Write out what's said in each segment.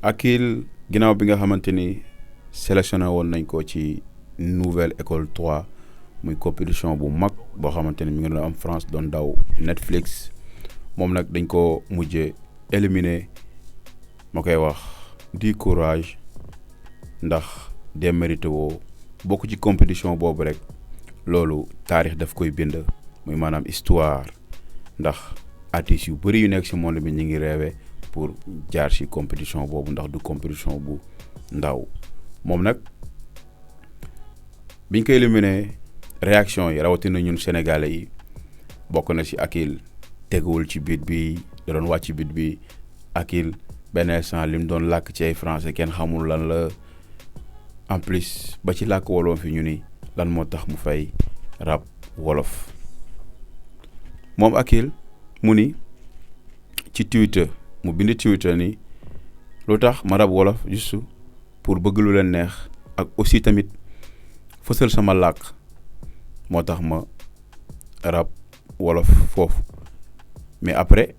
Akil ginnaaw bi nga xamante ni sélectionné woon nañ ko ci nouvelle école 3 muy compétition bu mag boo xamante ni mi ngi doon am France doon daw Netflix moom nag dañ ko mujjee éliminé ma koy wax du courage ndax démérité woo bokk ci compétition boobu rek loolu taarix daf koy bind muy maanaam histoire ndax artistes yu bëri yu nekk ci monde bi ñu ngi rêvé pour jaar ci compétition boobu ndax du compétition bu ndaw moom nag biñ ko éliminé réaction yi rawatina ñun sénégalais yi bokk na ci Akil teguwul ci bit bi da doon wàcc bit bi Akil benn instant li mu doon làkk ci ay français kenn xamul lan la en plus ba ci làkk wolof fi ñu ni lan moo tax mu fay rap wolof moom Akil mu ni ci Twitter mu bind Twitter ni lu tax ma rap wolof juste pour bëgg lu leen neex ak aussi tamit fësal sama làkk moo tax ma rap wolof foofu mais après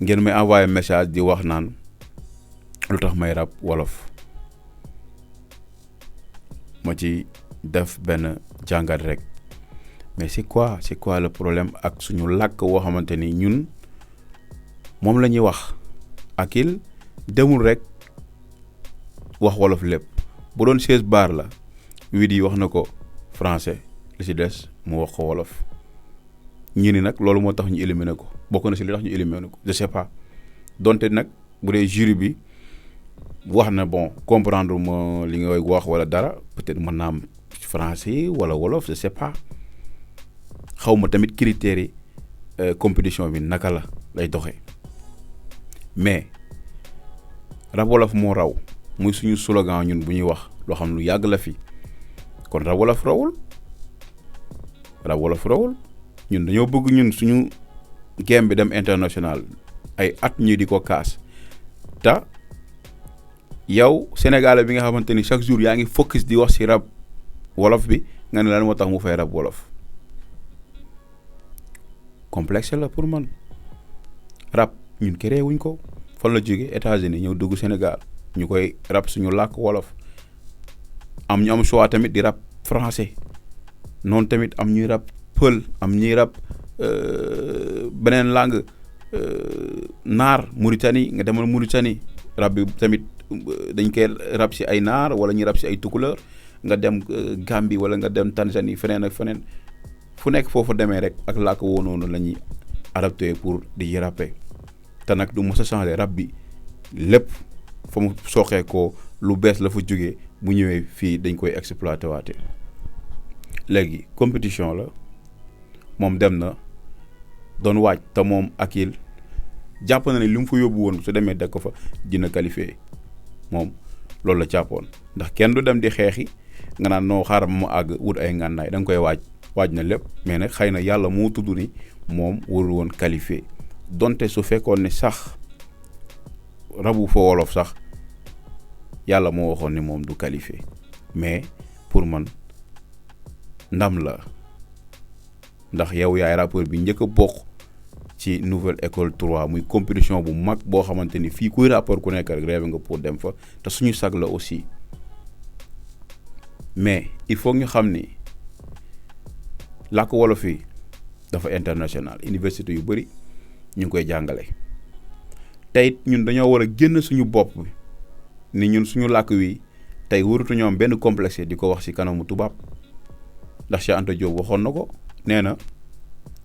ngeen may envoyé message di wax naan lu tax may rap wolof ma ci def benn jàngat rek mais c'est quoi le problème ak suñu làkk woo xamante ni ñun moom la ñuy wax Akil demul rek wax wolof lépp bu doon 16 bar la wii yi wax na ko français li ci des mu wax ko wolof ñi ni nag loolu moo tax ñu éliminer ko bokk na ci li tax ñu éliminer ko je sais pas donte nag bu dee jury bi wax na bon comprendre ma li ngay wax wala dara peut-être mën naa am français wala wolof je sais pas xaw ma tamit critères yi compétition bi naka la lay doxee mais rap wolof moo raw muy suñu slogan ñun bu ñuy wax loo xam lu yàgg la fi kon rap wolof rawul ñun dañoo bëgg ñun suñu game bi dem international ay at ñi di ko kaas ta yow sénégalais bi nga xamante ni chaque jour yaa ngi focus di wax ci rap wolof bi nga ne lan moo tax mu fay rap wolof complexe la pour man rap ñun créé wuñ ko fan la jóge États-Unis ñëw dugg Sénégal ñu koy rap suñu làkk wolof am ñu am choix tamit di rap français noonu tamit am ñuy rap pël am ñuy rap beneen langue naar Mauritanie nga demal Mauritanie rap bi tamit dañ koy rap ci ay naar wala ñu rap ci ay tukuleur nga dem Gambie wala nga dem Tanzanie feneen ak feneen fu nekk foofu demee rek ak làkk woo noonu la ñuy adapté pour di rapper te nag du mos a changer rap bi lépp fa mu soxee ko lu bees la fa jógee bu ñëwee fii dañ koy exploité waate léegi compétition la moom dem na doon waaj te moom Akil jàpp na ne li mu fa yóbbu woon su demee dëkk fa dina qualifié moom loolu la jàppoon ndax kenn du dem di xeexi nga naan noo xaaral ma àgg wut ay ngànnaay da nga koy waaj na lépp mais nag xëy na yàlla moo tudd ni moom warul woon qualifié donte su fekkoon ne sax rabu fa wolof sax yàlla moo waxoon ni moom du qualifié mais pour man ndam la ndax yow yaay rappeur bi njëkk a bokk ci nouvelle école 3 muy compétition bu mag boo xamante ni fii kuy rappeur ku nekk rek rêve nga pour dem fa te suñu sag la aussi mais il faut ñu xam ni làkk wolof yi dafa international université yu bëri ñu ngi koy jàngale tey ñun dañoo war a génn suñu bopp ni ñun suñu làkk wi tey warutu ñoom benn complexe di ko wax ci kanamu tubaab ndax Cheikh Anta Diop waxoon na ko nee na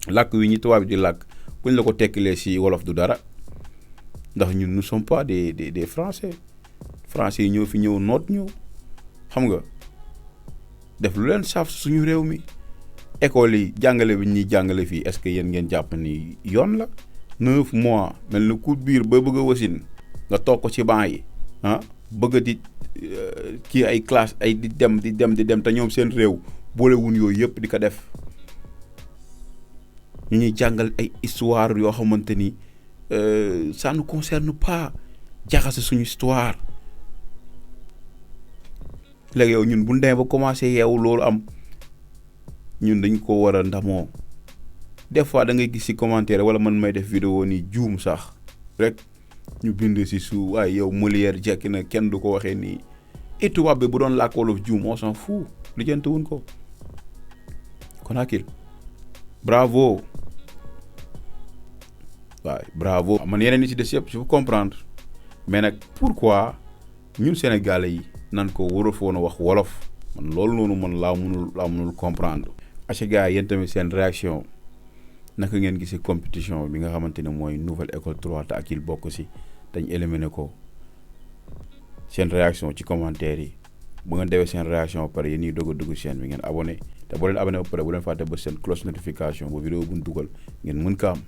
làkk wi ñi tubaab di làkk buñ la ko tekkilee ci wolof du dara ndax ñun nous sommes pas des français yi ñoo fi ñëw noot ñu xam nga def lu leen saaf suñu réew mi école yi jàngale bi ñuy jàngale fii est-ce que yéen ngeen jàpp ni yoon la 9 mois mel na ku biir ba bëgg a wasin nga toog ko ci banc yi bëgg di kii ay classe ay di dem te ñoom seen réew boolewuñ yooyu yëpp di ko def ñu ñuy jàngal ay histoire yoo xamante ni ça ne concerne pas jaxase suñu histoire léegi yow ñun bu ñu demee ba commencé yeewu loolu am ñun dañ ko war a ndamoo des fois da ngay gis ci commentaire wala man may def vidéo ni juum sax rek ñu bind si suuf waaye yow Molière jekki na kenn du ko waxee nii et tubaab bi bu doon làkk wolof juum on s'en fout lijjanti wuñ ko Konakil bravo waaye bravo man yeneen ñi ci des yëpp je peux comprendre mais nag pourquoi ñun Sénégalais yi nan ko war a foon a wax wolof man loolu noonu man laa mënul comprendre. aca gars yéen tamit seen réaction naka ngeen gisee compétition bi nga xamante ne mooy nouvelle école 3 te Akil bokk si dañ éliminé ko seen réaction ci commentaire yi bu ngeen defee seen réaction ba pare yéen ñuy doog a dugg chaîne bi ngeen abonné te boo leen abonné ba pare bu leen fàtte ba seen cloche notification ba vidéo bu ñu dugal ngeen mën ko am.